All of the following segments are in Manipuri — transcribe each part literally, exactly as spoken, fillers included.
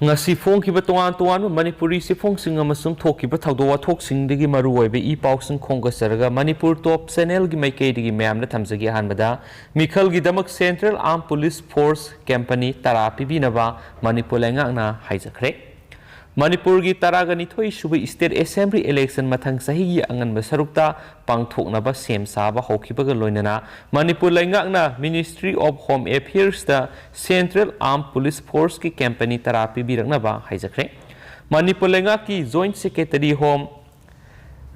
ꯉꯁꯤ ꯐꯣꯡꯈꯤꯕ ꯇꯣꯉꯥꯟ ꯇꯣꯉꯥꯟꯕ ꯃꯅꯤꯄꯨꯔꯤ ꯆꯦꯐꯣꯡꯁꯤꯡ ꯑꯃꯁꯨꯡ ꯊꯣꯛꯈꯤꯕ ꯊꯧꯗꯣꯛ ꯋꯥꯊꯣꯛꯁꯤꯡꯗꯒꯤ ꯃꯔꯨꯑꯣꯏꯕ ꯏ ꯄꯥꯎꯁꯤꯡ ꯈꯣꯝꯒꯠꯆꯔꯒ ꯃꯅꯤꯄꯨꯔ ꯇꯣꯞ ꯆꯦꯅꯦꯜꯒꯤ ꯃꯥꯏꯀꯩꯗꯒꯤ ꯃꯌꯥꯝꯗ ꯊꯝꯖꯒꯦ꯫ ꯑꯍꯥꯟꯕꯗ ꯃꯤꯈꯜꯒꯤꯗꯃꯛ ꯁꯦꯟꯇ꯭ꯔꯦꯜ ꯑꯥꯔꯝ ꯄꯨꯂꯤꯁ ꯐꯣꯔꯁ ꯀꯦꯝꯄꯅꯤ ꯇꯔꯥ ꯄꯤꯕꯤꯅꯕ ꯃꯅꯤꯄꯨꯔ ꯂꯩꯉꯥꯛꯅ ꯍꯥꯏꯖꯈ꯭ꯔꯦ꯫ ꯃꯅꯤꯄꯨꯔꯒꯤ ꯇꯔꯥꯒ ꯅꯤꯊꯣꯏ ꯁꯨꯕ ꯏꯁꯇꯦꯠ ꯑꯦꯁꯦꯝꯕ꯭ꯂꯤ ꯏꯂꯦꯛꯁꯟ ꯃꯊꯪ ꯆꯍꯤꯒꯤ ꯑꯉꯟꯕ ꯁꯔꯨꯛꯇ ꯄꯥꯡꯊꯣꯛꯅꯕ ꯁꯦꯝ ꯁꯥꯕ ꯍꯧꯈꯤꯕꯒ ꯂꯣꯏꯅꯅ ꯃꯅꯤꯄꯨꯔ ꯂꯩꯉꯥꯛꯅ ꯃꯤꯅꯤꯁꯇ꯭ꯔꯤ ꯑꯣꯐ ꯍꯣꯝ ꯑꯦꯐꯤꯌꯔꯁꯇ ꯁꯦꯟꯇ꯭ꯔꯦꯜ ꯑꯥꯔꯝ ꯄꯨꯂꯤꯁ ꯐꯣꯔꯁꯀꯤ ꯀꯦꯝꯄꯅꯤ ꯇꯔꯥ ꯄꯤꯕꯤꯔꯛꯅꯕ ꯍꯥꯏꯖꯈ꯭ꯔꯦ꯫ ꯃꯅꯤꯄꯨꯔ ꯂꯩꯉꯥꯛꯀꯤ ꯖꯣꯏꯟꯠ ꯁꯦꯀ꯭ꯔꯦꯇꯔꯤ ꯍꯣꯝ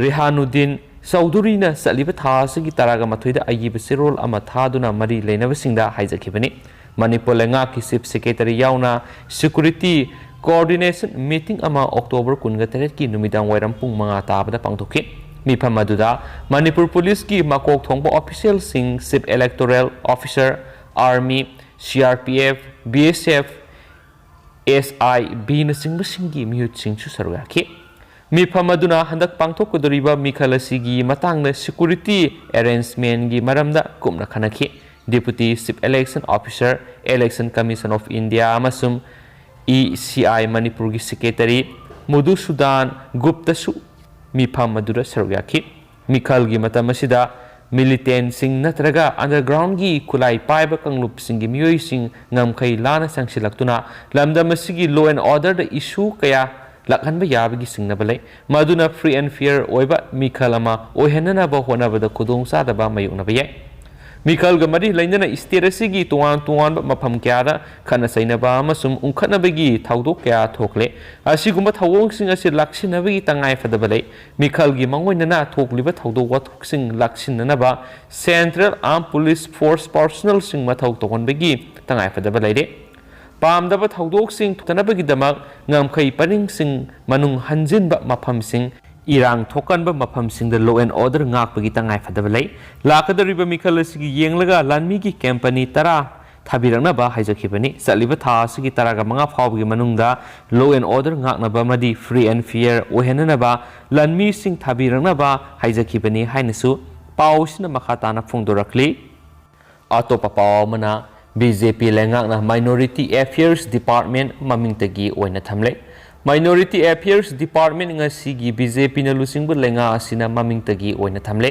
ꯔꯦꯍꯥꯅꯨꯗꯤꯟ ꯆꯧꯙꯨꯔꯤꯅ ꯆꯠꯂꯤꯕ ꯊꯥ ꯑꯁꯤꯒꯤ ꯇꯔꯥꯒ ꯃꯥꯊꯣꯏꯗ ꯑꯏꯕ ꯆꯦꯔꯣꯜ ꯑꯃ ꯊꯥꯗꯨꯅ ꯃꯔꯤ ꯂꯩꯅꯕꯁꯤꯡꯗ ꯍꯥꯏꯖꯈꯤꯕꯅꯤ꯫ ꯃꯅꯤꯄꯨꯔ ꯂꯩꯉꯥꯛꯀꯤ ꯆꯤꯐ ꯁꯦꯀ꯭ꯔꯦꯇꯔꯤ ꯌꯥꯎꯅ ꯁꯦꯀ꯭ꯌꯨꯔꯤꯇꯤ ꯀꯣꯑꯣꯔꯗꯤꯅꯦꯁꯟ ꯃꯤꯇꯤꯡ ꯑꯃ ꯑꯣꯛꯇꯣꯕꯔ ꯀꯨꯟꯒ ꯇꯔꯦꯠꯀꯤ ꯅꯨꯃꯤꯗꯥꯡ ꯋꯥꯏꯔꯝ ꯄꯨꯡ ꯃꯉꯥ ꯇꯥꯕꯗ ꯄꯥꯡꯊꯣꯛꯈꯤ꯫ ꯃꯤꯐꯝ ꯑꯗꯨꯗ ꯃꯅꯤꯄꯨꯔ ꯄꯨꯂꯤꯁꯀꯤ ꯃꯀꯣꯛ ꯊꯣꯡꯕ ꯑꯣꯐꯤꯁꯤꯌꯦꯜꯁꯤꯡ, chief electoral officer, army, C R P F, B S F, S I ꯕꯤꯅꯆꯤꯡꯕꯁꯤꯡꯒꯤ ꯃꯤꯍꯨꯠꯁꯤꯡꯁꯨ ꯁꯔꯨꯛ ꯌꯥꯈꯤ꯫ ꯃꯤꯐꯝ ꯑꯗꯨꯅ ꯍꯟꯗꯛ ꯄꯥꯡꯊꯣꯛꯀꯗꯧꯔꯤꯕ ꯃꯤꯈꯜ ꯑꯁꯤꯒꯤ ꯃꯇꯥꯡꯗ ꯁꯦꯀ꯭ꯌꯨꯔꯤꯇꯤ ꯑꯦꯔꯦꯟꯖꯃꯦꯟꯒꯤ ꯃꯔꯝꯗ ꯀꯨꯞꯅ ꯈꯟꯅꯈꯤ꯫ Deputy chief election officer, election commission of India ꯑꯃꯁꯨꯡ ꯏ ꯁꯤ ꯑꯥꯏ ꯃꯅꯤꯄꯨꯔꯒꯤ ꯁꯦꯀ꯭ꯔꯦꯇꯔꯤ ꯃꯨꯗꯨꯁꯨꯗꯥꯟ ꯒꯨꯞꯇꯁꯨ ꯃꯤꯐꯝ ꯑꯗꯨꯗ ꯁꯔꯨꯛ ꯌꯥꯈꯤ꯫ ꯃꯤꯈꯜꯒꯤ ꯃꯇꯝ ꯑꯁꯤꯗ ꯃꯤꯂꯤꯇꯦꯟꯁꯤꯡ ꯅꯠꯇ꯭ꯔꯒ ꯑꯟꯗꯔꯒ꯭ꯔꯥꯎꯟꯒꯤ ꯈꯨꯠꯂꯥꯏ ꯄꯥꯏꯕ ꯀꯥꯡꯂꯨꯞꯁꯤꯡꯒꯤ ꯃꯤꯑꯣꯏꯁꯤꯡ ꯉꯝꯈꯩ ꯂꯥꯟꯅ ꯆꯪꯁꯤꯜꯂꯛꯇꯨꯅ ꯂꯝꯗꯝ ꯑꯁꯤꯒꯤ ꯂꯣ ꯑꯦꯟ ꯑꯣꯔꯗꯔꯗ ꯏꯁꯨ ꯀꯌꯥ ꯂꯥꯛꯍꯟꯕ ꯌꯥꯕꯒꯤ ꯆꯤꯡꯅꯕ ꯂꯩ꯫ ꯃꯗꯨꯅ ꯐ꯭ꯔꯤ ꯑꯦꯟ ꯐꯤꯌꯔ ꯑꯣꯏꯕ ꯃꯤꯈꯜ ꯑꯃ ꯑꯣꯏꯍꯟꯅꯅꯕ ꯍꯣꯠꯅꯕꯗ ꯈꯨꯗꯣꯡꯆꯥꯗꯕ ꯃꯥꯌꯣꯛꯅꯕ ꯌꯥꯏ꯫ ꯃꯤꯈꯜꯒ ꯃꯔꯤ ꯂꯩꯅꯅ ꯏꯁꯇꯦꯠ ꯑꯁꯤꯒꯤ ꯇꯣꯉꯥꯟ ꯇꯣꯉꯥꯟꯕ ꯃꯐꯝ ꯀꯌꯥꯗ ꯈꯠꯅ ꯆꯩꯅꯕ ꯑꯃꯁꯨꯡ ꯎꯪꯈꯠꯅꯕꯒꯤ ꯊꯧꯗꯣꯛ ꯀꯌꯥ ꯊꯣꯛꯂꯦ꯫ ꯑꯁꯤꯒꯨꯝꯕ ꯊꯧꯑꯣꯡꯁꯤꯡ ꯑꯁꯤ ꯂꯥꯛꯁꯤꯟꯅꯕꯒꯤ ꯇꯉꯥꯏ ꯐꯗꯕ ꯂꯩ꯫ ꯃꯤꯈꯜꯒꯤ ꯃꯥꯡꯑꯣꯏꯅꯅ ꯊꯣꯛꯂꯤꯕ ꯊꯧꯗꯣꯛ ꯋꯥꯊꯣꯛꯁꯤꯡ ꯂꯥꯛꯁꯤꯟꯅꯅꯕ ꯁꯦꯟꯇ꯭ꯔꯦꯜ ꯑꯥꯔꯝ ꯄꯨꯂꯤꯁ ꯐꯣꯔꯁ ꯄꯥꯔꯁꯣꯅꯦꯜꯁꯤꯡ ꯃꯊꯧ ꯇꯧꯍꯟꯕꯒꯤ ꯇꯉꯥꯏꯐꯗꯕ ꯂꯩꯔꯦ꯫ ꯄꯥꯝꯗꯕ ꯊꯧꯗꯣꯛꯁꯤꯡ ꯊꯣꯛꯇꯅꯕꯒꯤꯗꯃꯛ ꯉꯝꯈꯩ ꯄꯔꯤꯡꯁꯤꯡ ꯃꯅꯨꯡ ꯍꯟꯖꯤꯟꯕ ꯃꯐꯝꯁꯤꯡ, ꯏꯔꯥꯡ ꯊꯣꯛꯀꯟꯕ ꯃꯐꯝꯁꯤꯡꯗ ꯂꯣ ꯑꯦꯟ ꯑꯣꯔꯗꯔ ꯉꯥꯛꯄꯒꯤ ꯇꯉꯥꯏꯐꯗꯕ ꯂꯩ꯫ ꯂꯥꯛꯀꯗꯧꯔꯤꯕ ꯃꯤꯈꯜ ꯑꯁꯤꯒꯤ ꯌꯦꯡꯂꯒ ꯂꯥꯟꯃꯤꯒꯤ ꯀꯦꯝꯄꯅꯤ ꯇꯔꯥ ꯊꯥꯕꯤꯔꯛꯅꯕ ꯍꯥꯏꯖꯈꯤꯕꯅꯤ꯫ ꯆꯠꯂꯤꯕ ꯊꯥ ꯑꯁꯤꯒꯤ ꯇꯔꯥꯒ ꯃꯉꯥ ꯐꯥꯎꯕꯒꯤ ꯃꯅꯨꯡꯗ ꯂꯣ ꯑꯦꯟ ꯑꯣꯔꯗꯔ ꯉꯥꯛꯅꯕ ꯑꯃꯗꯤ ꯐ꯭ꯔꯤ ꯑꯦꯟ ꯐꯤꯌꯔ ꯑꯣꯏꯍꯟꯅꯅꯕ ꯂꯥꯟꯃꯤꯁꯤꯡ ꯊꯥꯕꯤꯔꯛꯅꯕ ꯍꯥꯏꯖꯈꯤꯕꯅꯤ ꯍꯥꯏꯅꯁꯨ ꯄꯥꯎ ꯑꯁꯤꯅ ꯃꯈꯥ ꯇꯥꯅ ꯐꯣꯡꯗꯣꯔꯛꯂꯤ꯫ ꯑꯇꯣꯞꯄ ꯄꯥꯎ ꯑꯃꯅ, ꯕꯤ ꯖꯦ ꯄꯤ ꯂꯩꯉꯥꯛꯅ Minority Affairs Department ꯃꯃꯤꯡꯇꯒꯤ ꯑꯣꯏꯅ ꯊꯝꯂꯦ꯫ Minority Affairs Department ꯉꯁꯤꯒꯤ ꯕꯤ ꯖꯦ ꯄꯤꯅ ꯂꯨꯆꯤꯡꯕ ꯂꯩꯉꯥꯛ ꯑꯁꯤꯅ ꯃꯃꯤꯡꯇꯒꯤ ꯑꯣꯏꯅ ꯊꯝꯂꯦ꯫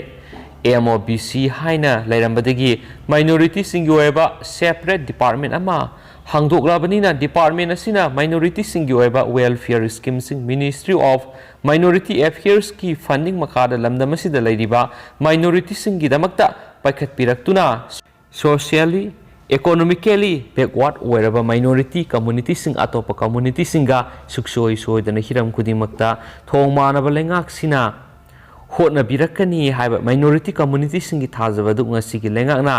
ꯑꯦꯝ ꯑꯣ ꯕꯤ ꯁꯤ ꯍꯥꯏꯅ ꯂꯩꯔꯝꯕꯗꯒꯤ ꯃꯥꯏꯅꯣꯔꯤꯇꯤꯁꯤꯡꯒꯤ ꯑꯣꯏꯕ separate department ꯑꯃ ꯍꯥꯡꯗꯣꯛꯂꯕꯅꯤꯅ, department ꯑꯁꯤꯅ ꯃꯥꯏꯅꯣꯔꯤꯇꯤꯁꯤꯡꯒꯤ ꯑꯣꯏꯕ welfare schemeꯁꯤꯡ Ministry of Minority Affairsꯀꯤ funding ꯃꯈꯥꯗ ꯂꯝꯗꯝ ꯑꯁꯤꯗ ꯂꯩꯔꯤꯕ ꯃꯥꯏꯅꯣꯔꯤꯇꯤꯁꯤꯡꯒꯤꯗꯃꯛꯇ ꯄꯥꯏꯈꯠꯄꯤꯔꯛꯇꯨꯅ, socially, economically backward ꯑꯣꯏꯔꯕ minority communityꯁꯤꯡ ꯑꯇꯣꯞꯄ communityꯁꯤꯡꯒ ꯁꯨꯛꯁꯣꯏ ꯁꯣꯏꯗꯅ ꯍꯤꯔꯝ ꯈꯨꯗꯤꯡꯃꯛꯇ ꯊꯣꯡ ꯃꯥꯟꯅꯕ ꯂꯩꯉꯥꯛꯁꯤꯅ ꯍꯣꯠꯅꯕꯤꯔꯛꯀꯅꯤ ꯍꯥꯏꯕ minority communityꯁꯤꯡꯒꯤ ꯊꯥꯖꯕ ꯑꯗꯨ ꯉꯁꯤꯒꯤ ꯂꯩꯉꯥꯛꯅ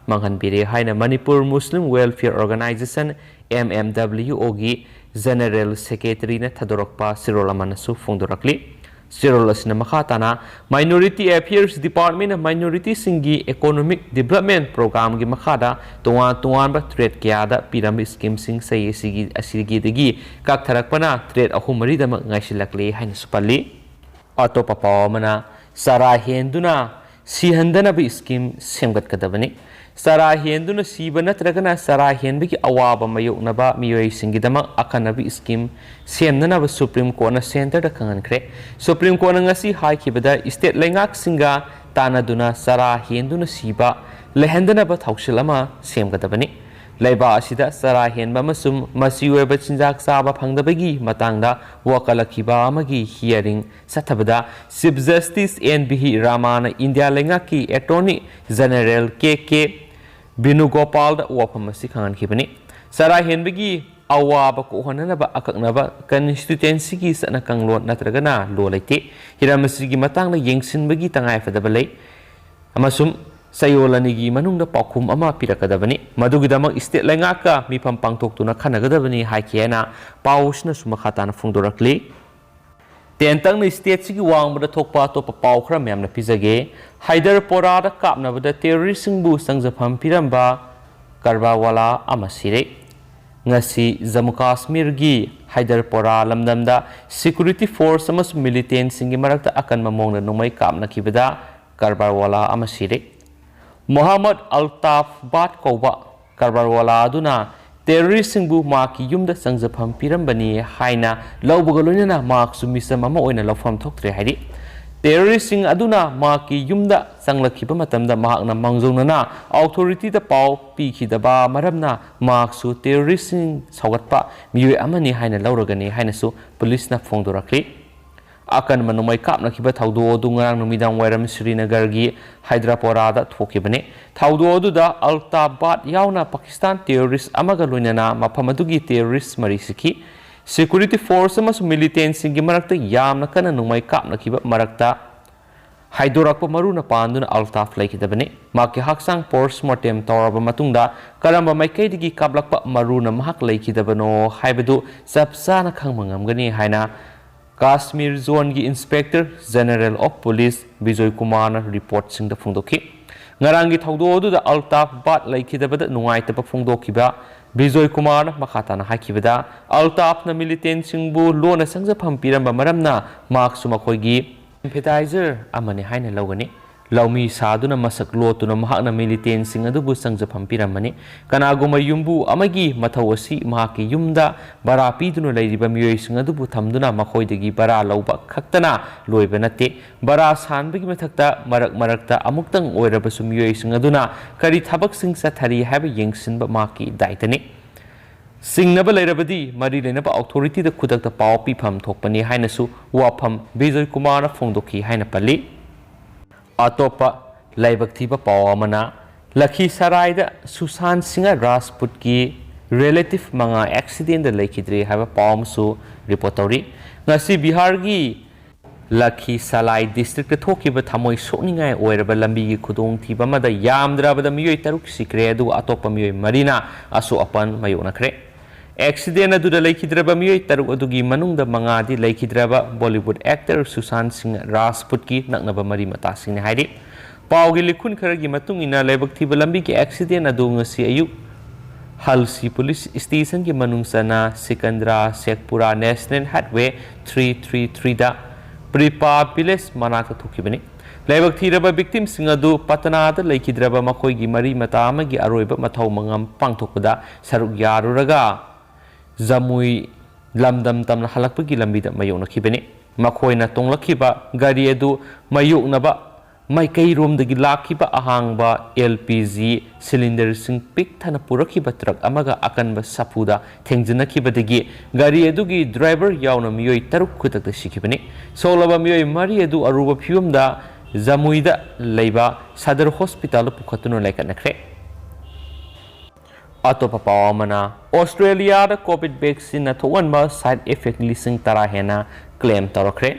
ꯃꯥꯡꯍꯟꯕꯤꯔꯦ ꯍꯥꯏꯅ Manipur Muslim Welfare Organisation, M M W Oꯒꯤ General Secretaryꯅ ꯊꯥꯗꯣꯔꯛꯄ ꯆꯦꯔꯣꯜ ꯑꯃꯅꯁꯨ ꯐꯣꯡꯗꯣꯔꯛꯂꯤ꯫ ꯆꯦꯔꯣꯜ ꯑꯁꯤꯅ ꯃꯈꯥ ꯇꯥꯅ Minority Affairs Departmentꯅ minoritiesꯁꯤꯡꯒꯤ economic development programꯒꯤ ꯃꯈꯥꯗ ꯇꯣꯉꯥꯟ ꯇꯣꯉꯥꯟꯕ trade ꯀꯌꯥꯗ ꯄꯤꯔꯝꯕ schemeꯁꯤꯡ ꯆꯍꯤ ꯑꯁꯤꯒꯤ, ꯑꯁꯤꯒꯤꯗꯒꯤ ꯀꯛꯊꯔꯛꯄꯅ trade ꯑꯍꯨꯝ ꯃꯔꯤꯗꯃꯛ ꯉꯥꯏꯁꯤꯜꯂꯛꯂꯦ ꯍꯥꯏꯅꯁꯨ ꯄꯜꯂꯤ꯫ ꯑꯇꯣꯞꯄ ꯄꯥꯎ ꯑꯃꯅ, ꯆꯔꯥ ꯍꯦꯟꯗꯨꯅ ꯁꯤꯍꯟꯗꯅꯕ scheme ꯁꯦꯝꯒꯠꯀꯗꯕꯅꯤ꯫ ꯆꯔꯥ ꯍꯦꯟꯗꯨꯅ ꯁꯤꯕ ꯅꯠꯇ꯭ꯔꯒꯅ ꯆꯔꯥ ꯍꯦꯟꯕꯒꯤ ꯑꯋꯥꯕ ꯃꯥꯌꯣꯛꯅꯕ ꯃꯤꯑꯣꯏꯁꯤꯡꯒꯤꯗꯃꯛ ꯑꯈꯟꯅꯕ scheme ꯁꯦꯝꯅꯅꯕ Supreme Courtꯅ centreꯗ ꯈꯪꯍꯟꯈ꯭ꯔꯦ꯫ Supreme Courtꯅ ꯉꯁꯤ ꯍꯥꯏꯈꯤꯕꯗ, state ꯂꯩꯉꯥꯛꯁꯤꯡꯒ ꯇꯥꯟꯅꯗꯨꯅ ꯆꯔꯥ ꯍꯦꯟꯗꯨꯅ ꯁꯤꯕ ꯂꯩꯍꯟꯗꯅꯕ ꯊꯧꯁꯤꯜ ꯑꯃ ꯁꯦꯝꯒꯗꯕꯅꯤ꯫ ꯂꯩꯕꯥꯛ ꯑꯁꯤꯗ ꯆꯔꯥ ꯍꯦꯟꯕ ꯑꯃꯁꯨꯡ ꯃꯆꯤ ꯑꯣꯏꯕ ꯆꯤꯟꯖꯥꯛ ꯆꯥꯕ ꯐꯪꯗꯕꯒꯤ ꯃꯇꯥꯡꯗ ꯋꯥꯀꯠꯂꯛꯈꯤꯕ ꯑꯃꯒꯤ hearing ꯆꯠꯊꯕꯗ Chief Justice N V Ramana India ꯂꯩꯉꯥꯛꯀꯤ Attorney General K K ꯕꯤꯅꯨꯒꯣꯄꯥꯜꯗ ꯋꯥꯐꯝ ꯑꯁꯤ ꯈꯪꯍꯟꯈꯤꯕꯅꯤ꯫ ꯆꯔꯥ ꯍꯦꯟꯕꯒꯤ ꯑꯋꯥꯕ ꯀꯣꯛꯍꯟꯅꯅꯕ ꯑꯀꯛꯅꯕ constituencyꯒꯤ ꯆꯠꯅ ꯀꯥꯡꯂꯣꯟ ꯅꯠꯇ꯭ꯔꯒꯅ law ꯂꯩꯇꯦ꯫ ꯍꯤꯔꯝ ꯑꯁꯤꯒꯤ ꯃꯇꯥꯡꯗ ꯌꯦꯡꯁꯤꯟꯕꯒꯤ ꯇꯉꯥꯏꯐꯗꯕ ꯂꯩ ꯑꯃꯁꯨꯡ ꯆꯌꯣꯜ ꯑꯅꯤꯒꯤ ꯃꯅꯨꯡꯗ ꯄꯥꯎꯈꯨꯝ ꯑꯃ ꯄꯤꯔꯛꯀꯗꯕꯅꯤ꯫ ꯃꯗꯨꯒꯤꯗꯃꯛ state ꯂꯩꯉꯥꯛꯀ ꯃꯤꯐꯝ ꯄꯥꯡꯊꯣꯛꯇꯨꯅ ꯈꯟꯅꯒꯗꯕꯅꯤ ꯍꯥꯏꯈꯤ ꯍꯥꯏꯅ ꯄꯥꯎ ꯑꯁꯤꯅꯁꯨ ꯃꯈꯥ ꯇꯥꯅ ꯐꯣꯡꯗꯣꯔꯛꯂꯤ꯫ ꯇꯦꯟꯇꯛꯅ stateꯁꯤꯒꯤ ꯋꯥꯡꯃꯗ ꯊꯣꯛꯄ ꯑꯇꯣꯞꯄ ꯄꯥꯎ ꯈꯔ ꯃꯌꯥꯝꯅ ꯄꯤꯖꯒꯦ꯫ ꯍꯥꯏꯗꯔꯄꯣꯔꯥꯗ ꯀꯥꯞꯅꯕꯗ terroristꯁꯤꯡꯕꯨ ꯆꯪꯖꯐꯝ ꯄꯤꯔꯝꯕ ꯀꯔꯕꯥꯔꯋꯥꯂꯥ ꯑꯃ ꯁꯤꯔꯦ꯫ ꯉꯁꯤ ꯖꯝꯃꯨ ꯀꯥꯁꯃꯤꯔꯒꯤ ꯍꯥꯏꯗꯔꯄꯣꯔꯥ ꯂꯝꯗꯝꯗ security force ꯑꯃꯁꯨꯡ militantꯁꯤꯡꯒꯤ ꯃꯔꯛꯇ ꯑꯀꯟꯕ ꯃꯑꯣꯡꯗ ꯅꯣꯡꯃꯩ ꯀꯥꯞꯅꯈꯤꯕꯗ ꯀꯔꯕꯥꯔꯋꯥꯂꯥ ꯑꯃ ꯁꯤꯔꯦ꯫ ꯃꯣꯍꯝꯃꯗ ꯑꯜꯇꯥꯐ ꯕꯥꯠ ꯀꯧꯕ ꯀꯔꯕꯥꯔꯋꯥꯂꯥ ꯑꯗꯨꯅ ꯇꯦꯔꯣꯔꯤꯁꯁꯤꯡꯕꯨ ꯃꯍꯥꯛꯀꯤ ꯌꯨꯝꯗ ꯆꯪꯖꯐꯝ ꯄꯤꯔꯝꯕꯅꯤ ꯍꯥꯏꯅ ꯂꯧꯕꯒ ꯂꯣꯏꯅꯅ ꯃꯍꯥꯛꯁꯨ ꯃꯤꯆꯝ ꯑꯃ ꯑꯣꯏꯅ ꯂꯧꯐꯝ ꯊꯣꯛꯇ꯭ꯔꯦ ꯍꯥꯏꯔꯤ꯫ ꯇꯦꯔꯣꯔꯤꯁꯁꯤꯡ ꯑꯗꯨꯅ ꯃꯍꯥꯛꯀꯤ ꯌꯨꯝꯗ ꯆꯪꯂꯛꯈꯤꯕ ꯃꯇꯝꯗ ꯃꯍꯥꯛꯅ ꯃꯥꯡꯖꯧꯅꯅ ꯑꯣꯊꯣꯔꯤꯇꯤꯗ ꯄꯥꯎ ꯄꯤꯈꯤꯗꯕ ꯃꯔꯝꯅ ꯃꯍꯥꯛꯁꯨ ꯇꯦꯔꯣꯔꯤꯁꯁꯤꯡ ꯁꯧꯒꯠꯄ ꯃꯤꯑꯣꯏ ꯑꯃꯅꯤ ꯍꯥꯏꯅ ꯂꯧꯔꯒꯅꯤ ꯍꯥꯏꯅꯁꯨ ꯄꯨꯂꯤꯁꯅ ꯐꯣꯡꯗꯣꯔꯛꯂꯤ꯫ ꯑꯀꯟꯕ ꯅꯣꯡꯃꯩ ꯀꯥꯞꯅꯈꯤꯕ ꯊꯧꯗꯣꯛ ꯑꯗꯨ ꯉꯔꯥꯡ ꯅꯨꯃꯤꯗꯥꯡ ꯋꯥꯏꯔꯝ ꯁ꯭ꯔꯤꯅꯒꯔꯒꯤ ꯍꯥꯏꯗ꯭ꯔꯥꯄꯣꯔꯥꯗ ꯊꯣꯛꯈꯤꯕꯅꯤ꯫ ꯊꯧꯗꯣꯛ ꯑꯗꯨꯗ ꯑꯜꯇꯥꯕꯥꯠ ꯌꯥꯎꯅ ꯄꯥꯀꯤꯁꯇꯥꯟ ꯇꯦꯔꯣꯔꯤꯁ ꯑꯃꯒ ꯂꯣꯏꯅꯅ ꯃꯐꯝ ꯑꯗꯨꯒꯤ ꯇꯦꯔꯣꯔꯤꯁ ꯃꯔꯤ ꯁꯤꯈꯤ꯫ ꯁꯦꯀ꯭ꯌꯨꯔꯤꯇꯤ ꯐꯣꯔꯁ ꯑꯃꯁꯨꯡ ꯃꯤꯂꯤꯇꯦꯟꯁꯤꯡꯒꯤ ꯃꯔꯛꯇ ꯌꯥꯝꯅ ꯀꯟꯅ ꯅꯣꯡꯃꯩ ꯀꯥꯞꯅꯈꯤꯕ ꯃꯔꯛꯇ ꯍꯥꯏꯗꯣꯔꯛꯄ ꯃꯔꯨꯅ ꯄꯥꯟꯗꯨꯅ ꯑꯜꯇꯥꯐ ꯂꯩꯈꯤꯗꯕꯅꯤ꯫ ꯃꯍꯥꯛꯀꯤ ꯍꯛꯆꯥꯡ ꯄꯣꯁꯃꯣꯔꯇꯦꯝ ꯇꯧꯔꯕ ꯃꯇꯨꯡꯗ ꯀꯔꯝꯕ ꯃꯥꯏꯀꯩꯗꯒꯤ ꯀꯥꯞꯂꯛꯄ ꯃꯔꯨꯅ ꯃꯍꯥꯛ ꯂꯩꯈꯤꯗꯕꯅꯣ ꯍꯥꯏꯕꯗꯨ ꯆꯞ ꯆꯥꯅ ꯈꯪꯕ ꯉꯝꯒꯅꯤ ꯍꯥꯏꯅ ꯀꯥꯁꯃꯤꯔ ꯖꯣꯟꯒꯤ inspector general of police Bijoy ꯀꯨꯃꯥꯔꯅ ꯔꯤꯄꯣꯔꯠꯁꯤꯡꯗ ꯐꯣꯡꯗꯣꯛꯈꯤ꯫ ꯉꯔꯥꯡꯒꯤ ꯊꯧꯗꯣꯛ ꯑꯗꯨꯗ ꯑꯜꯇꯥꯐ ꯕꯥꯠ ꯂꯩꯈꯤꯗꯕꯗ ꯅꯨꯡꯉꯥꯏꯇꯕ ꯐꯣꯡꯗꯣꯛꯈꯤꯕ ꯕꯤꯖꯣꯏ ꯀꯨꯃꯥꯔꯅ ꯃꯈꯥ ꯇꯥꯅ ꯍꯥꯏꯈꯤꯕꯗ, ꯑꯜꯇꯥꯐꯅ ꯃꯤꯂꯤꯇꯦꯟꯁꯤꯡꯕꯨ ꯂꯣꯟꯅ ꯆꯪꯖꯐꯝ ꯄꯤꯔꯝꯕ ꯃꯔꯝꯅ ꯃꯍꯥꯛꯁꯨ ꯃꯈꯣꯏꯒꯤ ꯁꯤꯝꯄꯦꯊꯥꯏꯖꯔ ꯑꯃꯅꯤ ꯍꯥꯏꯅ ꯂꯧꯒꯅꯤ꯫ ꯂꯧꯃꯤ ꯁꯥꯗꯨꯅ ꯃꯁꯛ ꯂꯣꯠꯇꯨꯅ ꯃꯍꯥꯛꯅ ꯃꯤꯂꯤꯇꯦꯟꯁꯤꯡ ꯑꯗꯨꯕꯨ ꯆꯪꯖꯐꯝ ꯄꯤꯔꯝꯕꯅꯤ꯫ ꯀꯅꯥꯒꯨꯝꯕ ꯌꯨꯝꯕꯨ ꯑꯃꯒꯤ ꯃꯊꯧ ꯑꯁꯤ ꯃꯍꯥꯛꯀꯤ ꯌꯨꯝꯗ ꯚꯔꯥ ꯄꯤꯗꯨꯅ ꯂꯩꯔꯤꯕ ꯃꯤꯑꯣꯏꯁꯤꯡ ꯑꯗꯨꯕꯨ ꯊꯝꯗꯨꯅ ꯃꯈꯣꯏꯗꯒꯤ ꯚꯔꯥ ꯂꯧꯕ ꯈꯛꯇꯅ ꯂꯣꯏꯕ ꯅꯠꯇꯦ꯫ ꯚꯔꯥ ꯁꯥꯟꯕꯒꯤ ꯃꯊꯛꯇ ꯃꯔꯛ ꯃꯔꯛꯇ ꯑꯃꯨꯛꯇꯪ ꯑꯣꯏꯔꯕꯁꯨ ꯃꯤꯑꯣꯏꯁꯤꯡ ꯑꯗꯨꯅ ꯀꯔꯤ ꯊꯕꯛꯁꯤꯡ ꯆꯠꯊꯔꯤ ꯍꯥꯏꯕ ꯌꯦꯡꯁꯤꯟꯕ ꯃꯍꯥꯛꯀꯤ ꯗꯥꯏꯇꯅꯤ꯫ ꯆꯤꯡꯅꯕ ꯂꯩꯔꯕꯗꯤ ꯃꯔꯤ ꯂꯩꯅꯕ ꯑꯣꯊꯣꯔꯤꯇꯤꯗ ꯈꯨꯗꯛꯇ ꯄꯥꯎ ꯄꯤꯐꯝ ꯊꯣꯛꯄꯅꯤ ꯍꯥꯏꯅꯁꯨ ꯋꯥꯐꯝ ꯕꯤꯖꯣꯏ ꯀꯨꯃꯥꯔꯅ ꯐꯣꯡꯗꯣꯛꯈꯤ ꯍꯥꯏꯅ ꯄꯜꯂꯤ꯫ ꯑꯇꯣꯞꯄ ꯂꯥꯏꯕꯛ ꯊꯤꯕ ꯄꯥꯎ ꯑꯃꯅ, ꯂꯈꯤꯁꯔꯥꯏꯗ ꯁꯨꯁꯥꯟ ꯁꯤꯡꯍ ꯔꯥꯖꯄꯨꯠꯀꯤ ꯔꯤꯂꯦꯇꯤꯚ ꯃꯉꯥ ꯑꯦꯛꯁꯤꯗꯦꯟꯗ ꯂꯩꯈꯤꯗ꯭ꯔꯦ ꯍꯥꯏꯕ ꯄꯥꯎ ꯑꯃꯁꯨ ꯔꯤꯄꯣꯔꯠ ꯇꯧꯔꯤ꯫ ꯉꯁꯤ ꯕꯤꯍꯥꯔꯒꯤ ꯂꯈꯤꯁꯂꯥꯏ ꯗꯤꯁꯇ꯭ꯔꯤꯛꯇ ꯊꯣꯛꯈꯤꯕ ꯊꯃꯣꯏ ꯁꯣꯛꯅꯤꯡꯉꯥꯏ ꯑꯣꯏꯔꯕ ꯂꯝꯕꯤꯒꯤ ꯈꯨꯗꯣꯡꯊꯤꯕ ꯑꯃꯗ ꯌꯥꯝꯗ꯭ꯔꯕꯗ ꯃꯤꯑꯣꯏ ꯇꯔꯨꯛ ꯁꯤꯈ꯭ꯔꯦ, ꯑꯗꯨꯒ ꯑꯇꯣꯞꯄ ꯃꯤꯑꯣꯏ ꯃꯔꯤꯅ ꯑꯁꯣꯛ ꯑꯄꯟ ꯃꯥꯌꯣꯛꯅꯈ꯭ꯔꯦ꯫ ꯑꯦꯛꯁꯤꯗꯦꯟ ꯑꯗꯨꯗ ꯂꯩꯈꯤꯗ꯭ꯔꯕ ꯃꯤꯑꯣꯏ ꯇꯔꯨꯛ ꯑꯗꯨꯒꯤ ꯃꯅꯨꯡꯗ ꯃꯉꯥꯗꯤ ꯂꯩꯈꯤꯗ꯭ꯔꯕ ꯕꯣꯂꯤꯋꯨꯗ ꯑꯦꯛꯇꯔ ꯁꯨꯁꯥꯟ ꯁꯤꯡꯍ ꯔꯥꯖꯄꯨꯠꯀꯤ ꯅꯛꯅꯕ ꯃꯔꯤ ꯃꯇꯥꯁꯤꯡꯅꯤ ꯍꯥꯏꯔꯤ꯫ ꯄꯥꯎꯒꯤ ꯂꯤꯈꯨꯟ ꯈꯔꯒꯤ ꯃꯇꯨꯡ ꯏꯟꯅ, ꯂꯥꯏꯕꯛ ꯊꯤꯕ ꯂꯝꯕꯤꯒꯤ ꯑꯦꯛꯁꯤꯗꯦꯟ ꯑꯗꯨ ꯉꯁꯤ ꯑꯌꯨꯛ ꯍꯜꯁꯤ ꯄꯨꯂꯤꯁ ꯁ꯭ꯇꯦꯁꯟꯒꯤ ꯃꯅꯨꯡ ꯆꯟꯅ ꯁꯤꯀꯟꯗ꯭ꯔꯥ ꯁꯦꯈꯄꯨꯔꯥ ꯅꯦꯁꯅꯦꯜ ꯍꯥꯏꯋꯦ ꯊ꯭ꯔꯤ ꯊ꯭ꯔꯤ ꯊ꯭ꯔꯤꯗ ꯄ꯭ꯔꯤꯄꯥ ꯚꯤꯂꯦꯖ ꯃꯅꯥꯛꯇ ꯊꯣꯛꯈꯤꯕꯅꯤ꯫ ꯂꯥꯏꯕꯛ ꯊꯤꯔꯕ victimꯁꯤꯡ ꯑꯗꯨ ꯄꯇꯅꯥꯗ ꯂꯩꯈꯤꯗ꯭ꯔꯕ ꯃꯈꯣꯏꯒꯤ ꯃꯔꯤ ꯃꯇꯥ ꯑꯃꯒꯤ ꯑꯔꯣꯏꯕ ꯃꯊꯧ ꯃꯉꯝ ꯄꯥꯡꯊꯣꯛꯄꯗ ꯁꯔꯨꯛ ꯌꯥꯔꯨꯔꯒ ꯖꯃꯨꯏ ꯂꯝꯗꯝ ꯇꯝꯅ ꯍꯜꯂꯛꯄꯒꯤ ꯂꯝꯕꯤꯗ ꯃꯥꯌꯣꯛꯅꯈꯤꯕꯅꯤ꯫ ꯃꯈꯣꯏꯅ ꯇꯣꯡꯂꯛꯈꯤꯕ ꯒꯥꯔꯤ ꯑꯗꯨ ꯃꯥꯌꯣꯛꯅꯕ ꯃꯥꯏꯀꯩꯔꯣꯝꯗꯒꯤ ꯂꯥꯛꯈꯤꯕ ꯑꯍꯥꯡꯕ L P G cylinderꯁꯤꯡ ꯄꯤꯛ ꯊꯟꯅ ꯄꯨꯔꯛꯈꯤꯕ ꯇ꯭ꯔꯛ ꯑꯃꯒ ꯑꯀꯟꯕ ꯁꯥꯐꯨꯗ ꯊꯦꯡꯖꯤꯟꯅꯈꯤꯕꯗꯒꯤ ꯒꯥꯔꯤ ꯑꯗꯨꯒꯤ ꯗ꯭ꯔꯥꯏꯚꯔ ꯌꯥꯎꯅ ꯃꯤꯑꯣꯏ ꯇꯔꯨꯛ ꯈꯨꯗꯛꯇ ꯁꯤꯈꯤꯕꯅꯤ꯫ ꯁꯣꯛꯂꯕ ꯃꯤꯑꯣꯏ ꯃꯔꯤ ꯑꯗꯨ ꯑꯔꯨꯕ ꯐꯤꯕꯝꯗ ꯖꯃꯨꯏꯗ ꯂꯩꯕ ꯁꯗꯔ ꯍꯣꯁꯄꯤꯇꯥꯜꯗ ꯄꯨꯈꯠꯇꯨꯅ ꯂꯥꯏꯀꯠꯅꯈ꯭ꯔꯦ꯫ ꯑꯇꯣꯞꯄ ꯄꯥꯎ ꯑꯃꯅ, ꯑꯣꯁꯇ꯭ꯔꯦꯂꯤꯌꯥꯗ COVID vaccineꯅ ꯊꯣꯛꯍꯟꯕ side effect ꯂꯤꯁꯤꯡ ꯇꯔꯥ ꯍꯦꯟꯅ claim ꯇꯧꯔꯛꯈ꯭ꯔꯦ꯫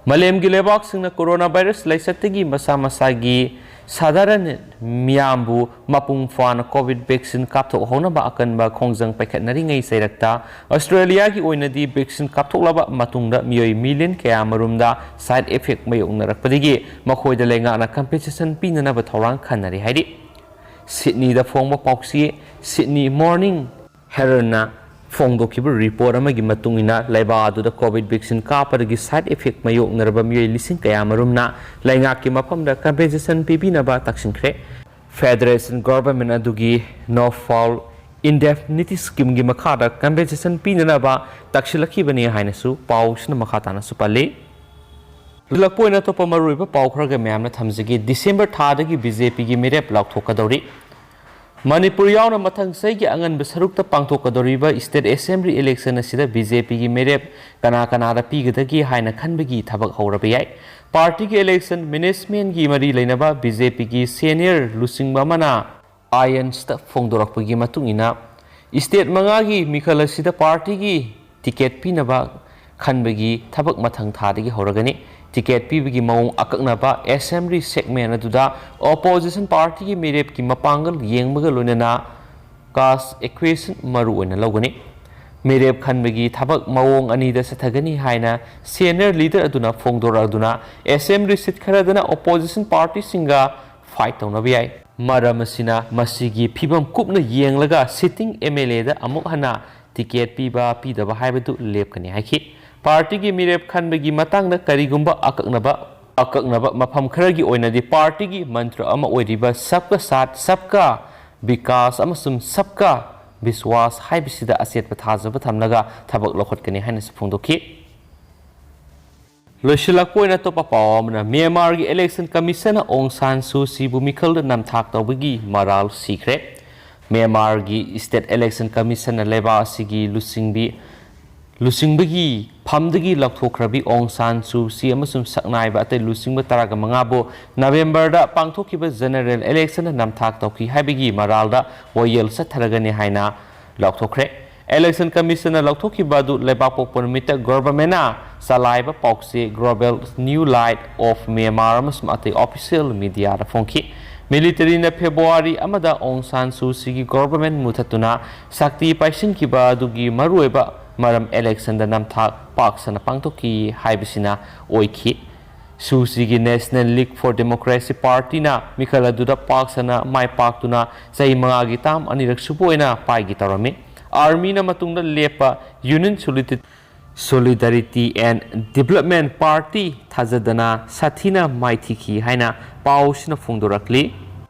ꯃꯥꯂꯦꯝꯒꯤ ꯂꯩꯕꯥꯛꯁꯤꯡꯅ coronavirus ꯂꯥꯏꯆꯠꯇꯒꯤ ꯃꯁꯥ ꯃꯁꯥꯒꯤ ꯁꯥꯙꯥꯔꯟ ꯃꯤꯌꯥꯝꯕꯨ ꯃꯄꯨꯡ ꯐꯥꯅ COVID vaccine ꯀꯥꯞꯊꯣꯛꯍꯧꯅꯕ ꯑꯀꯟꯕ ꯈꯣꯡꯖꯪ ꯄꯥꯏꯈꯠꯅꯔꯤꯉꯩ ꯆꯩꯔꯛꯇ, ꯑꯣꯁꯇ꯭ꯔꯦꯂꯤꯌꯥꯒꯤ ꯑꯣꯏꯅꯗꯤ vaccine ꯀꯥꯞꯊꯣꯛꯂꯕ ꯃꯇꯨꯡꯗ ꯃꯤꯑꯣꯏ million ꯀꯌꯥꯃꯔꯨꯝꯗ side effect ꯃꯥꯌꯣꯛꯅꯔꯛꯄꯗꯒꯤ ꯃꯈꯣꯏꯗ ꯂꯩꯉꯥꯛꯅ compensation ꯄꯤꯅꯅꯕ ꯊꯧꯔꯥꯡ ꯈꯟꯅꯔꯤ ꯍꯥꯏꯔꯤ꯫ ꯁꯤꯗꯅꯤꯗ ꯐꯣꯡꯕ ꯄꯥꯎꯆꯦ Sydney Morning Heraldꯅ ꯐꯣꯡꯗꯣꯛꯈꯤꯕ report ꯑꯃꯒꯤ ꯃꯇꯨꯡ ꯏꯟꯅ, ꯂꯩꯕꯥꯛ ꯑꯗꯨꯗ COVID vaccine ꯀꯥꯞꯄꯗꯒꯤ side effect ꯃꯥꯌꯣꯛꯅꯔꯕ ꯃꯤꯑꯣꯏ ꯂꯤꯁꯤꯡ ꯀꯌꯥꯃꯔꯨꯝꯅ ꯂꯩꯉꯥꯛꯀꯤ ꯃꯐꯝꯗ compensation ꯄꯤꯕꯤꯅꯕ ꯇꯛꯁꯤꯟꯈ꯭ꯔꯦ꯫ Federation government ꯑꯗꯨꯒꯤ No Fault Indemnity Schemeꯒꯤ ꯃꯈꯥꯗ compensation ꯄꯤꯅꯅꯕ ꯇꯛꯁꯤꯜꯂꯛꯈꯤꯕꯅꯤ ꯍꯥꯏꯅꯁꯨ ꯄꯥꯎꯁꯤꯅ ꯃꯈꯥ ꯇꯥꯅꯁꯨ ꯄꯜꯂꯤ꯫ ꯂꯣꯏꯁꯤꯜꯂꯛꯄ ꯑꯣꯏꯅ ꯑꯇꯣꯞꯄ ꯃꯔꯨꯑꯣꯏꯕ ꯄꯥꯎ ꯈꯔꯒ ꯃꯌꯥꯝꯅ ꯊꯝꯖꯒꯦ꯫ December ꯊꯥꯗꯒꯤ BJPꯒꯤ ꯃꯤꯔꯦꯞ ꯂꯥꯎꯊꯣꯛꯀꯗꯧꯔꯤ꯫ ꯃꯅꯤꯄꯨꯔ ꯌꯥꯎꯅ ꯃꯊꯪ ꯆꯍꯤꯒꯤ ꯑꯉꯟꯕ ꯁꯔꯨꯛꯇ ꯄꯥꯡꯊꯣꯛꯀꯗꯧꯔꯤꯕ state assembly election ꯑꯁꯤꯗ BJPꯒꯤ ꯃꯤꯔꯦꯞ ꯀꯅꯥ ꯀꯅꯥꯗ ꯄꯤꯒꯗꯒꯦ ꯍꯥꯏꯅ ꯈꯟꯕꯒꯤ ꯊꯕꯛ ꯍꯧꯔꯕ ꯌꯥꯏ꯫ Partyꯒꯤ election managementꯒꯤ ꯃꯔꯤ ꯂꯩꯅꯕ BJPꯒꯤ senior ꯂꯨꯆꯤꯡꯕ ꯑꯃꯅ ꯑꯥꯏꯑꯦꯟꯁꯇ ꯐꯣꯡꯗꯣꯔꯛꯄꯒꯤ ꯃꯇꯨꯡ ꯏꯟꯅ, state ꯃꯉꯥꯒꯤ ꯃꯤꯈꯜ ꯑꯁꯤꯗ partyꯒꯤ ticket ꯄꯤꯅꯕ ꯈꯟꯕꯒꯤ ꯊꯕꯛ ꯃꯊꯪ ꯊꯥꯗꯒꯤ ꯍꯧꯔꯒꯅꯤ꯫ Ticket ꯄꯤꯕꯒꯤ ꯃꯑꯣꯡ ꯑꯀꯛꯅꯕ assembly segment ꯑꯗꯨꯗ opposition partyꯒꯤ ꯃꯤꯔꯦꯞꯀꯤ ꯃꯄꯥꯡꯒꯜ ꯌꯦꯡꯕꯒ ꯂꯣꯏꯅꯅ caste equation ꯃꯔꯨ ꯑꯣꯏꯅ ꯂꯧꯒꯅꯤ꯫ ꯃꯤꯔꯦꯞ ꯈꯟꯕꯒꯤ ꯊꯕꯛ ꯃꯑꯣꯡ ꯑꯅꯤꯗ ꯆꯠꯊꯒꯅꯤ ꯍꯥꯏꯅ senior leader ꯑꯗꯨꯅ ꯐꯣꯡꯗꯣꯔꯛꯗꯨꯅ, assembly seat ꯈꯔꯗꯅ opposition partyꯁꯤꯡꯒ fight ꯇꯧꯅꯕ ꯌꯥꯏ꯫ ꯃꯔꯝ ꯑꯁꯤꯅ, ꯃꯁꯤꯒꯤ ꯐꯤꯕꯝ ꯀꯨꯞꯅ ꯌꯦꯡꯂꯒ sitting MLAꯗ ꯑꯃꯨꯛ ꯍꯟꯅ ticket ꯄꯤꯕ ꯄꯤꯗꯕ ꯍꯥꯏꯕꯗꯨ ꯂꯦꯞꯀꯅꯤ ꯍꯥꯏꯈꯤ꯫ Partyꯒꯤ ꯃꯤꯔꯦꯞ ꯈꯟꯕꯒꯤ ꯃꯇꯥꯡꯗ ꯀꯔꯤꯒꯨꯝꯕ ꯑꯀꯛꯅꯕ ꯑꯀꯛꯅꯕ ꯃꯐꯝ ꯈꯔꯒꯤ ꯑꯣꯏꯅꯗꯤ ꯄꯥꯔꯇꯤꯒꯤ ꯃꯟꯇ꯭ꯔ ꯑꯃ ꯑꯣꯏꯔꯤꯕ ꯁꯕꯀꯥ ꯁꯥꯊ, ꯁꯕꯀꯥ ꯕꯤꯀꯥꯁ ꯑꯃꯁꯨꯡ ꯁꯕꯀꯥ ꯕꯤꯁ꯭ꯋꯥꯁ ꯍꯥꯏꯕꯁꯤꯗ ꯑꯆꯦꯠꯄ ꯊꯥꯖꯕ ꯊꯝꯂꯒ ꯊꯕꯛ ꯂꯧꯈꯠꯀꯅꯤ ꯍꯥꯏꯅꯁꯨ ꯐꯣꯡꯗꯣꯛꯈꯤ꯫ ꯂꯣꯏꯁꯤꯜꯂꯛꯄ ꯑꯣꯏꯅ ꯑꯇꯣꯞꯄ ꯄꯥꯎ ꯑꯃꯅ, ꯃ꯭ꯌꯥꯟꯃꯥꯔꯒꯤ Election Commissioner ꯑꯣꯡ ꯁꯥꯟ ꯁꯨ ꯆꯤꯕꯨ ꯃꯤꯈꯜꯗ ꯅꯝꯊꯥꯛ ꯇꯧꯕꯒꯤ ꯃꯔꯥꯜ ꯁꯤꯈ꯭ꯔꯦ꯫ ꯃ꯭ꯌꯥꯟꯃꯥꯔꯒꯤ State Election Commissioner ꯂꯩꯕꯥꯛ ꯑꯁꯤꯒꯤ ꯂꯨꯆꯤꯡꯕꯤ ꯂꯨꯆꯤꯡꯕꯒꯤ ꯐꯝꯗꯒꯤ ꯂꯧꯊꯣꯛꯈ꯭ꯔꯕꯤ ꯑꯣꯡ ꯁꯥꯟ ꯁꯨ ꯆꯤ ꯑꯃꯁꯨꯡ ꯁꯛꯅꯥꯏꯕ ꯑꯇꯩ ꯂꯨꯆꯤꯡꯕ ꯇꯔꯥꯒ ꯃꯉꯥꯕꯨ ꯅꯕꯦꯝꯕꯔꯗ ꯄꯥꯡꯊꯣꯛꯈꯤꯕ General Election ꯅꯝꯊꯥꯛ ꯇꯧꯈꯤ ꯍꯥꯏꯕꯒꯤ ꯃꯔꯥꯜꯗ ꯋꯥꯌꯦꯜ ꯆꯠꯊꯔꯒꯅꯤ ꯍꯥꯏꯅ ꯂꯥꯎꯊꯣꯛꯈ꯭ꯔꯦ꯫ Election Commission ꯂꯧꯊꯣꯛꯈꯤꯕ ꯑꯗꯨ ꯂꯩꯕꯥꯛꯄꯣꯛꯄ ꯅꯨꯃꯤꯠꯇ Government ꯆꯂꯥꯏꯕ ꯄꯥꯎꯆꯦ Global New Light of Myanmar ꯑꯃꯁꯨꯡ ꯑꯇꯩ official media ꯗ ꯐꯣꯡꯈꯤ꯫ Military ꯅ February ꯑꯃꯗ ꯑꯣꯡ ꯁꯥꯟ ꯁꯨ ꯆꯤꯒꯤ Government ꯃꯨꯊꯠꯇꯨꯅ ꯁꯛꯇꯤ ꯄꯥꯏꯁꯤꯟꯈꯤꯕ ꯑꯗꯨꯒꯤ ꯃꯔꯨꯑꯣꯏꯕ ꯃꯔꯝ election ꯗ ꯅꯝꯊꯥꯛ ꯄꯥꯛ ꯁꯟꯅ ꯄꯥꯡꯊꯣꯛꯈꯤ ꯍꯥꯏꯕꯁꯤꯅ ꯑꯣꯏꯈꯤ꯫ ꯁꯨ ꯆꯤꯒꯤ National League for Democracy Party ꯅ ꯃꯤꯈꯜ ꯑꯗꯨꯗ ꯄꯥꯛ ꯁꯟꯅ ꯃꯥꯏ ꯄꯥꯛꯇꯨꯅ ꯆꯍꯤ ꯃꯉꯥꯒꯤ term ꯑꯅꯤꯔꯛ ꯁꯨꯕ ꯑꯣꯏꯅ ꯄꯥꯏꯒꯦ ꯇꯧꯔꯝꯃꯤ꯫ Army ꯅ ꯃꯇꯨꯡꯗ ꯂꯦꯞꯄ Union Solidit-, Solidarity and Development Party ꯊꯥꯖꯗꯅ ꯁꯥꯊꯤꯅ ꯃꯥꯏꯊꯤꯈꯤ ꯍꯥꯏꯅ ꯄꯥꯎꯁꯤꯅ ꯐꯣꯡꯗꯣꯔꯛꯂꯤ꯫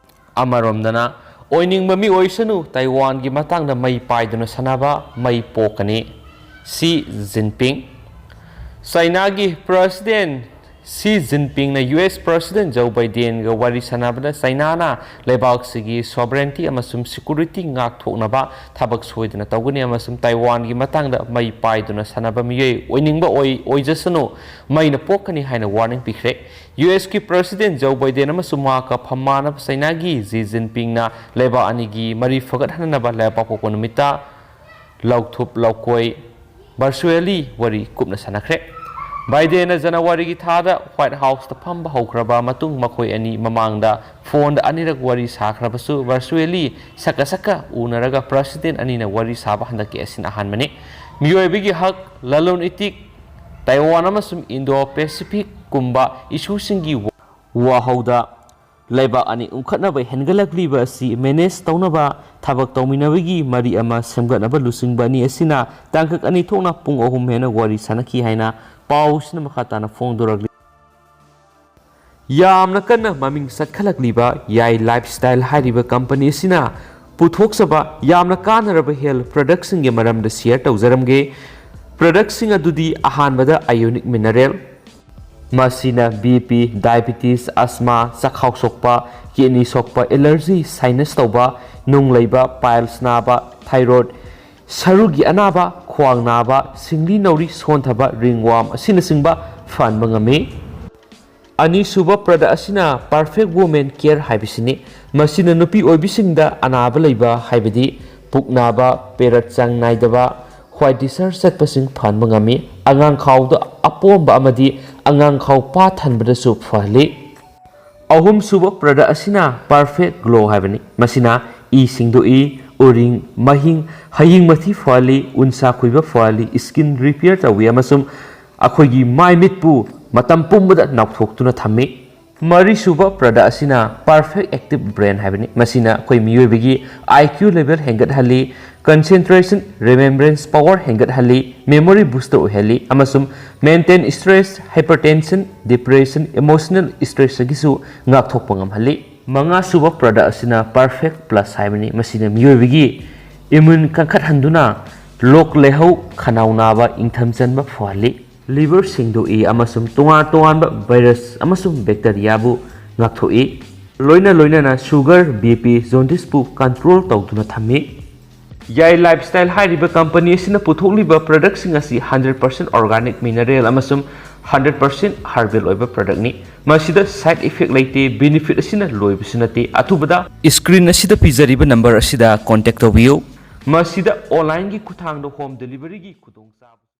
ꯑꯃꯔꯣꯝꯗꯅ, ꯑꯣꯏꯅꯤꯡꯕ ꯃꯤ ꯑꯣꯏꯁꯅꯨ, ꯇꯥꯏꯋꯥꯟꯒꯤ ꯃꯇꯥꯡꯗ ꯃꯩ ꯄꯥꯏꯗꯨꯅ ꯁꯥꯟꯅꯕ ꯃꯩ ꯄꯣꯛꯀꯅꯤ꯫ ꯁꯤ ꯖꯤꯟꯄꯤꯡ꯫ ꯆꯥꯏꯅꯥꯒꯤ President ꯁꯤ ꯖꯤꯟꯄꯤꯡꯅ ꯌꯨ ꯑꯦꯁ President ꯖꯣ ꯕꯥꯏꯗꯦꯟꯒ ꯋꯥꯔꯤ ꯁꯥꯟꯅꯕꯗ ꯆꯥꯏꯅꯥꯅ ꯂꯩꯕꯥꯛꯁꯤꯒꯤ sovereignty ꯑꯃꯁꯨꯡ security ꯉꯥꯛꯊꯣꯛꯅꯕ ꯊꯕꯛ ꯁꯣꯏꯗꯅ ꯇꯧꯒꯅꯤ ꯑꯃꯁꯨꯡ ꯇꯥꯏꯋꯥꯟꯒꯤ ꯃꯇꯥꯡꯗ ꯃꯩ ꯄꯥꯏꯗꯨꯅ ꯁꯥꯟꯅꯕ ꯃꯤꯑꯣꯏ ꯑꯣꯏꯅꯤꯡꯕ ꯑꯣꯏ-, ꯑꯣꯏꯖꯁꯅꯨ, ꯃꯩꯅ ꯄꯣꯛꯀꯅꯤ ꯍꯥꯏꯅ warning ꯄꯤꯈ꯭ꯔꯦ꯫ ꯌꯨ ꯑꯦꯁꯀꯤ President ꯖꯣ ꯕꯥꯏꯗꯦꯟ ꯑꯃꯁꯨꯡ ꯃꯍꯥꯛꯀ ꯐꯝꯃꯥꯟꯅꯕ ꯆꯥꯏꯅꯥꯒꯤ ꯖꯤ ꯖꯤꯟꯄꯤꯡꯅ ꯂꯩꯕꯥꯛ ꯑꯅꯤꯒꯤ ꯃꯔꯤ ꯐꯒꯠꯍꯟꯅꯕ ꯂꯩꯕꯥꯛꯄꯣꯛꯄ ꯅꯨꯃꯤꯠꯇ ꯂꯧꯊꯨꯞ ꯂꯧꯀꯣꯏ virtually ꯋꯥꯔꯤ ꯀꯨꯞꯅ ꯁꯥꯟꯅꯈ꯭ꯔꯦ꯫ ꯕꯥꯏꯗꯦꯟꯅ ꯖꯅꯋꯥꯔꯤꯒꯤ ꯊꯥꯗ White House ꯇ ꯐꯝꯕ ꯍꯧꯈ꯭ꯔꯕ ꯃꯇꯨꯡ ꯃꯈꯣꯏ ꯑꯅꯤ ꯃꯃꯥꯡꯗ phone ꯗ ꯑꯅꯤꯔꯛ ꯋꯥꯔꯤ ꯁꯥꯈ꯭ꯔꯕꯁꯨ virtually ꯁꯛꯀ ꯁꯛꯀ ꯎꯅꯔꯒ President ꯑꯅꯤꯅ ꯋꯥꯔꯤ ꯁꯥꯕ ꯍꯟꯗꯛꯀꯤ ꯑꯁꯤꯅ ꯑꯍꯥꯟꯕꯅꯤ꯫ ꯃꯤꯑꯣꯏꯕꯒꯤ ꯍꯛ, ꯂꯂꯣꯟ ꯏꯇꯤꯛ, ꯇꯥꯏꯋꯥꯟ ꯑꯃꯁꯨꯡ Indo-Pacific ꯀꯨꯝꯕ issue ꯁꯤꯡꯒꯤ ꯋꯥꯍꯧꯗ ꯂꯩꯕꯥꯛ ꯑꯅꯤ ꯎꯪꯈꯠꯅꯕ ꯍꯦꯟꯒꯠꯂꯛꯂꯤꯕ ꯑꯁꯤ manage ꯇꯧꯅꯕ ꯊꯕꯛ ꯇꯧꯃꯤꯟꯅꯕꯒꯤ ꯃꯔꯤ ꯑꯃ ꯁꯦꯝꯒꯠꯅꯕ ꯂꯨꯆꯤꯡꯕ ꯑꯅꯤ ꯑꯁꯤꯅ ꯇꯥꯡꯀꯛ ꯑꯅꯤ ꯊꯣꯛꯅ ꯄꯨꯡ ꯑꯍꯨꯝ ꯍꯦꯟꯅ ꯋꯥꯔꯤ ꯁꯥꯟꯅꯈꯤ ꯍꯥꯏꯅ ꯄꯥꯎꯁꯤꯅ ꯃꯈꯥ ꯇꯥꯅ ꯐꯣꯡꯗꯣꯔꯛꯂꯤ꯫ ꯌꯥꯝꯅ ꯀꯟꯅ ꯃꯃꯤꯡ ꯆꯠꯈꯠꯂꯛꯂꯤꯕ ꯌꯥꯏ ꯂꯥꯏꯐ ꯁ꯭ꯇꯥꯏꯜ ꯍꯥꯏꯔꯤꯕ ꯀꯝꯄꯅꯤ ꯑꯁꯤꯅ ꯄꯨꯊꯣꯛꯆꯕ ꯌꯥꯝꯅ ꯀꯥꯟꯅꯔꯕ ꯍꯦꯜꯊ ꯄ꯭ꯔꯗꯛꯁꯤꯡꯒꯤ ꯃꯔꯝꯗ ꯁꯤꯌꯔ ꯇꯧꯖꯔꯝꯒꯦ꯫ ꯄ꯭ꯔꯗꯛꯁꯤꯡ ꯑꯗꯨꯗꯤ ꯑꯍꯥꯟꯕꯗ ꯑꯥꯏꯑꯣꯅꯤꯛ ꯃꯤꯅꯔꯦꯜ, ꯃꯁꯤꯅ ꯕꯤ ꯄꯤ, ꯗꯥꯏꯕꯤꯇꯤꯁ, ꯑꯁꯃꯥ, ꯆꯈꯥꯎ ꯁꯣꯛꯄ, ꯀꯤꯗꯅꯤ ꯁꯣꯛꯄ, ꯑꯦꯂꯔꯖꯤ, ꯁꯥꯏꯅꯁ ꯇꯧꯕ, ꯅꯨꯡ ꯂꯩꯕ, ꯄꯥꯏꯜꯁ ꯅꯥꯕ, ꯊꯥꯏꯔꯣꯏꯗ, ꯁꯔꯨꯒꯤ ꯑꯅꯥꯕ, ꯈ꯭ꯋꯥꯡ ꯅꯥꯕ, ꯁꯤꯡꯂꯤ ꯅꯥꯎꯔꯤ ꯁꯣꯟꯊꯕ, ꯔꯤꯡꯋꯥꯝ ꯑꯁꯤꯅꯆꯤꯡꯕ ꯐꯍꯟꯕ ꯉꯝꯃꯤ꯫ ꯑꯅꯤꯁꯨꯕ ꯄ꯭ꯔꯗꯛ ꯑꯁꯤꯅ ꯄꯔꯐꯦꯛ ꯋꯨꯃꯦꯟ ꯀꯦꯌꯔ ꯍꯥꯏꯕꯁꯤꯅꯤ꯫ ꯃꯁꯤꯅ ꯅꯨꯄꯤ ꯑꯣꯏꯕꯤꯁꯤꯡꯗ ꯑꯅꯥꯕ ꯂꯩꯕ, ꯍꯥꯏꯕꯗꯤ ꯄꯨꯛ ꯅꯥꯕ, ꯄꯦꯔꯠ ꯆꯥꯡ ꯅꯥꯏꯗꯕ, ꯋꯥꯏꯠ ꯗꯤꯁꯆꯥꯔꯖ ꯆꯠꯄꯁꯤꯡ ꯐꯍꯟꯕ ꯉꯝꯃꯤ꯫ ꯑꯉꯥꯡ ꯈꯥꯎꯗ ꯑꯄꯣꯝꯕ ꯑꯃꯗꯤ ꯑꯉꯥꯡ ꯈꯥꯎ ꯄꯥꯊꯟꯕꯗꯁꯨ ꯐꯍꯜꯂꯤ꯫ ꯑꯍꯨꯝꯁꯨꯕ ꯄ꯭ꯔꯗꯛ ꯑꯁꯤꯅ ꯄꯔꯐꯦꯛ ꯒ꯭ꯂꯣ ꯍꯥꯏꯕꯅꯤ꯫ ꯃꯁꯤꯅ ꯏ ꯁꯦꯡꯗꯣꯛꯏ, ꯎꯔꯤꯡ, ꯃꯍꯤꯡ, ꯍꯌꯤꯡ ꯃꯊꯤ ꯐꯍꯜꯂꯤ, ꯎꯟꯁꯥ ꯈꯨꯏꯕ ꯐꯍꯜꯂꯤ, ꯁ꯭ꯀꯤꯟ ꯔꯤꯄꯤꯌꯔ ꯇꯧꯏ ꯑꯃꯁꯨꯡ ꯑꯩꯈꯣꯏꯒꯤ ꯃꯥꯏ ꯃꯤꯠꯄꯨ ꯃꯇꯝ ꯄꯨꯝꯕꯗ ꯅꯧꯊꯣꯛꯇꯨꯅ ꯊꯝꯃꯤ꯫ ꯃꯔꯤꯁꯨꯕ ꯄ꯭ꯔꯗꯛ ꯑꯁꯤꯅ ꯄꯔꯐꯦꯛ ꯑꯦꯛꯇꯤꯚ ꯕ꯭ꯔꯦꯟ ꯍꯥꯏꯕꯅꯤ꯫ ꯃꯁꯤꯅ ꯑꯩꯈꯣꯏ ꯃꯤꯑꯣꯏꯕꯒꯤ ꯑꯥꯏ ꯀ꯭ꯌꯨ ꯂꯦꯚꯦꯜ ꯍꯦꯟꯒꯠꯍꯜꯂꯤ, ꯀꯟꯁꯦꯟꯇ꯭ꯔꯦꯁꯟ, ꯔꯤꯃꯦꯝꯕ꯭ꯔꯦꯟꯁ ꯄꯋꯔ ꯍꯦꯟꯒꯠꯍꯜꯂꯤ, ꯃꯦꯃꯣꯔꯤ ꯕꯨꯁꯇꯔ ꯑꯣꯏꯍꯜꯂꯤ ꯑꯃꯁꯨꯡ maintain stress, hypertension, depression, emotional ꯁ꯭ꯇ꯭ꯔꯦꯁꯇꯒꯤꯁꯨ ꯉꯥꯛꯊꯣꯛꯄ ꯉꯝꯍꯜꯂꯤ꯫ ꯃꯉꯥꯁꯨꯕ ꯄ꯭ꯔꯗꯛ ꯑꯁꯤꯅ ꯄꯔꯐꯦꯛ ꯄ꯭ꯂꯁ ꯍꯥꯏꯕꯅꯤ꯫ ꯃꯁꯤꯅ ꯃꯤꯑꯣꯏꯕꯒꯤ ꯏꯃ꯭ꯌꯨꯟ ꯀꯟꯈꯠꯍꯟꯗꯨꯅ ꯂꯣꯛ ꯂꯥꯏꯍꯧ, ꯈꯅꯥꯎ ꯅꯥꯕ, ꯏꯪꯊꯝ ꯆꯟꯕ ꯐꯍꯜꯂꯤ꯫ ꯂꯤꯚꯔ ꯁꯦꯡꯗꯣꯛꯏ ꯑꯃꯁꯨꯡ ꯇꯣꯉꯥꯟ ꯇꯣꯉꯥꯟꯕ ꯚꯥꯏꯔꯁ ꯑꯃꯁꯨꯡ ꯕꯦꯛꯇꯦꯔꯤꯌꯥꯕꯨ ꯉꯥꯛꯊꯣꯛꯏ꯫ ꯂꯣꯏꯅ ꯂꯣꯏꯅꯅ ꯁꯨꯒꯔ, ꯕꯤ ꯄꯤ, ꯖꯣꯟꯗꯤꯁꯄꯨ ꯀꯟꯇ꯭ꯔꯣꯜ ꯇꯧꯗꯨꯅ ꯊꯝꯃꯤ꯫ ꯌꯥꯏ ꯂꯥꯏꯐ ꯁ꯭ꯇꯥꯏꯜ ꯍꯥꯏꯔꯤꯕ ꯀꯝꯄꯅꯤ ꯑꯁꯤꯅ ꯄꯨꯊꯣꯛꯂꯤꯕ ꯄ꯭ꯔꯗꯛꯁꯤꯡ ꯑꯁꯤ ꯍꯟꯗ꯭ꯔꯦꯠ ꯄꯥꯔꯁꯦꯟ ꯑꯣꯔꯒꯥꯅꯤꯛ ꯃꯤꯅꯔꯦꯜ ꯑꯃꯁꯨꯡ ꯍꯟꯗ꯭ꯔꯦꯠ ꯄꯥꯔꯁꯦꯟ ꯍꯔꯕꯦꯜ ꯑꯣꯏꯕ ꯄ꯭ꯔꯗꯛꯅꯤ꯫ ꯃꯁꯤꯗ ꯁꯥꯏꯗ ꯏꯐꯦꯛ ꯂꯩꯇꯦ, ꯕꯦꯅꯤꯐꯤꯠ ꯑꯁꯤꯅ ꯂꯣꯏꯕꯁꯨ ꯅꯠꯇꯦ꯫ ꯑꯊꯨꯕꯗ ꯁ꯭ꯀ꯭ꯔꯤꯟ ꯑꯁꯤꯗ ꯄꯤꯖꯔꯤꯕ ꯅꯝꯕꯔ ꯑꯁꯤꯗ ꯀꯣꯟꯇꯦꯛ ꯇꯧꯕꯤꯌꯨ꯫ ꯃꯁꯤꯗ ꯑꯣꯟꯂꯥꯏꯟꯒꯤ ꯈꯨꯠꯊꯥꯡꯗ ꯍꯣꯝ ꯗꯦꯂꯤꯚꯔꯤꯒꯤ ꯈꯨꯗꯣꯡꯆꯥꯕ